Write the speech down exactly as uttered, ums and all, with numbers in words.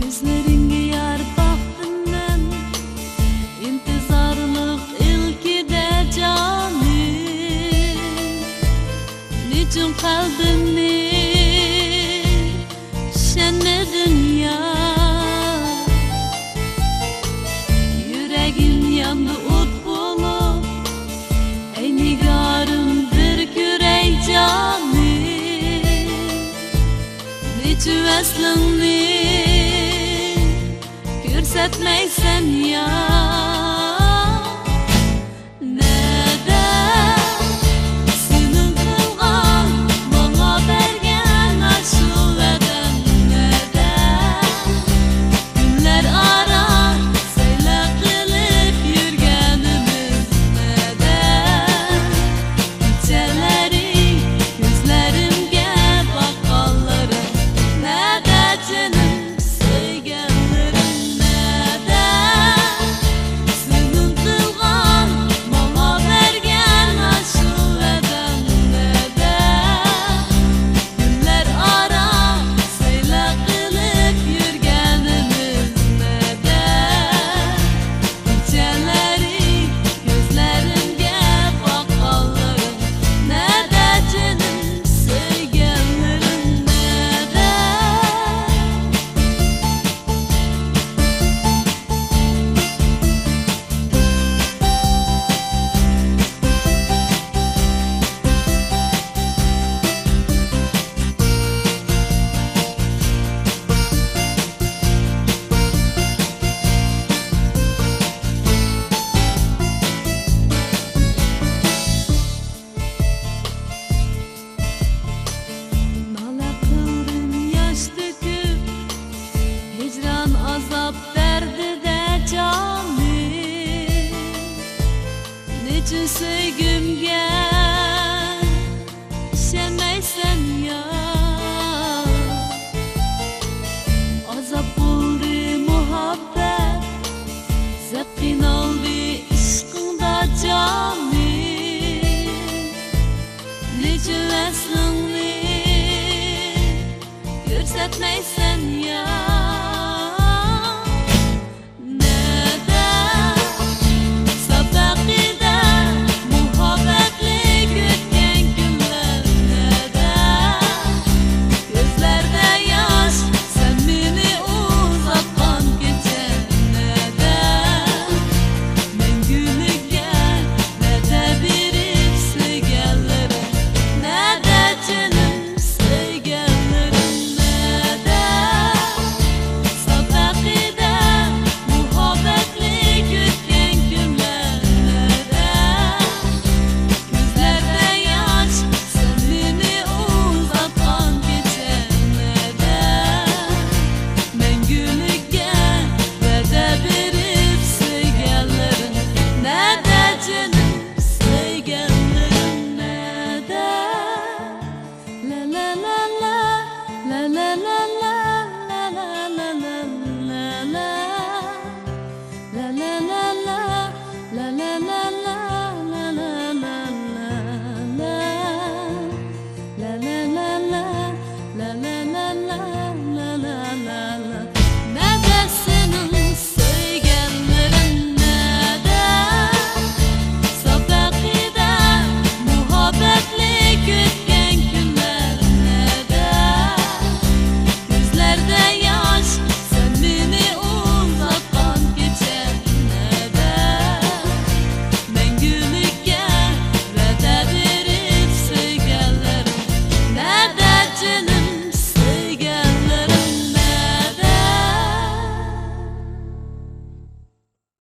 كۆزلىرىڭگە يار باقتىم مەن، ئىنتىزارلىق ئىلكىدە جانىم. نېچۈن قەلبىمنى چۈشەنمىدىڭ يا؟ يۈرەكىم ياندى ئوت بولۇپ، ئەي نىگارىم، بىر كۆرەي جانىم. نېچۈن ۋەسلىڭنى كۆرسەتمەيسەن يا؟ نەدە سېنىڭ قىلغان، ماڭا بەرگەن ئاشۇ ۋەدەڭ نەدە؟ كۈنلەر ئارا سەيلە قىلىپ يۈرگىنىمىز نەدە؟ كېچىلەرنى كۆزلىرىمگە باققانلىرىم نەدە جېنىم؟ سۆيگەنلىرىم نەدە؟ سېنىڭ قىلغان، ماڭا بەرگەن ئاشۇ ۋەدەڭ نەدە؟ كۈنلەر ئارا سەيلە قىلىپ يۈرگىنىمىز نەدە؟ كېچىلەرنى كۆزلىرىمگە باققانلىرىم نەدە جېنىم؟ سۆيگەنلىرىم نەدە؟ نالە قىلدىم ياش تۆكۈپ، ھىجران ئازاب دەردىدە جانىم. نېچۈن سۆيگۈمگە ئىشەنمەيسەن يا؟ ئازاب بولدى مۇھەببەت، زەپ قىينالدى ئىشقىڭدا جانىم. نېچۈن ۋەسلىڭنى كۆرسەتمەيسەن يا؟